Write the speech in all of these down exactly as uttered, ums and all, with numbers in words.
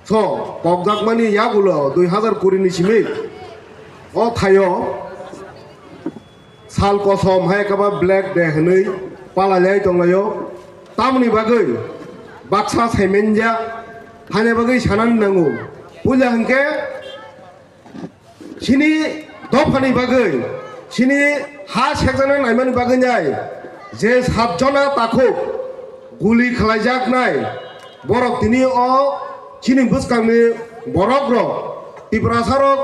tho kokjakmani yagulo dui hazar kuri ni simi o thaio sal kosom hai kaba Black Day hwnwi palailai tonglaio. Tamoni bagwi baksa saimenjak haina bagwi sanani nango. Puila hwnkhe chini dophani bagwi, chini ha sekjana naimani bagwi nai je satjona takhuk guli khlaijaknai borok tini o chini bwskangni borokrok Tiprasarok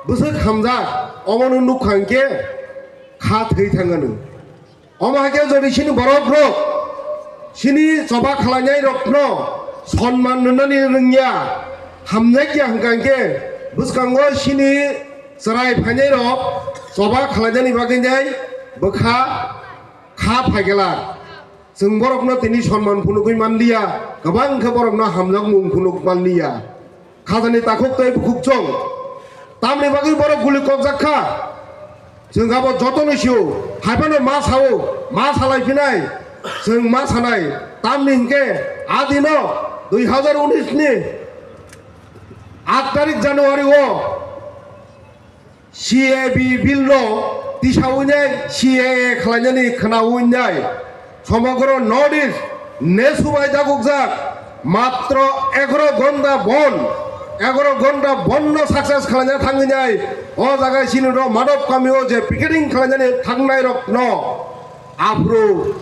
bwswk hamjak omono nukha hwnkhe kha thwi thangano. Omo hai khe jodi chini borokrok chini choba khlainairokno sonman rwnani rwngya, hamjakya hwnkha hwnkhe bwskango chini chwrai phainairok choba khlainani bagwi nai bwkha kha phaigelak. Chwng borokno tini sonman phunugwi manliya, kwbang khe borokno hamjakmung phunuk manliya. Khajani takhuk tei bukhuk chwng. Tamni bagwi borok guli kokjak kha. Chwng abo jotono sio. Haiphano ma sao, ma salai phinai. Chwng ma sanai. Tamni hinkhe a dino dui hazar unis ni aat tarik January o C A B bill no tisawi nai C A A khlainani khwnawi nai. Somogro North East nesu bai dagukjak matro egaro gonta bon, egaro gonta bon no success khlaina thangwi nai. O jaga chini rok Madhab Kami o je picketing khlainani thangnai rok no aphuru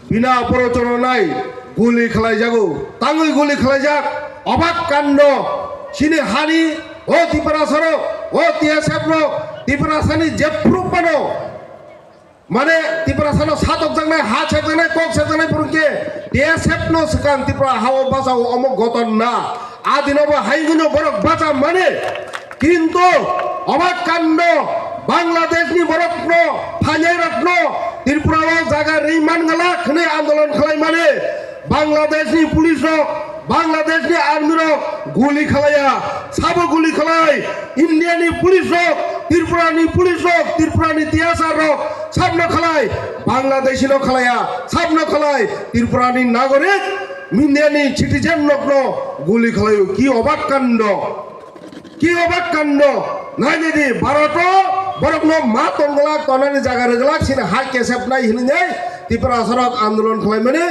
bina porochononai guli khlaijago, tangwi guli khlaijak. Obak kando chini hani o Tiprasarok, o T S F rok, Tiprasani jephru phano mane Tiprasano satokjaknai, ha sekjaknai, kok sekjaknai phuru khe T S F no swkang Tipra hao bachao omo goton na. A dino bo haingwino borok bacha mani. Kintu obak kando Bangladeshni borokno phainairokno Tripura o jaga rwi mangalak hwnwi andolon khlaimani Bangladeshni police rok, Bangladeshni army rok guli khlaiya, sabo guli khlai, Indiani police rok, Tripurani police rok, Tripurani T S R rok sabno khlai, Bangladeshi no khlaiya, sabno khlai, Tripurani nagorik, Indiani citizen rokno guli khlaio, ki obak kando. Ki obak kando, nainidi Bharoto borokno ma tongglak tonani jaga rwglak sini ha kesepnai hinwi Tiprasarok andolon khlaimani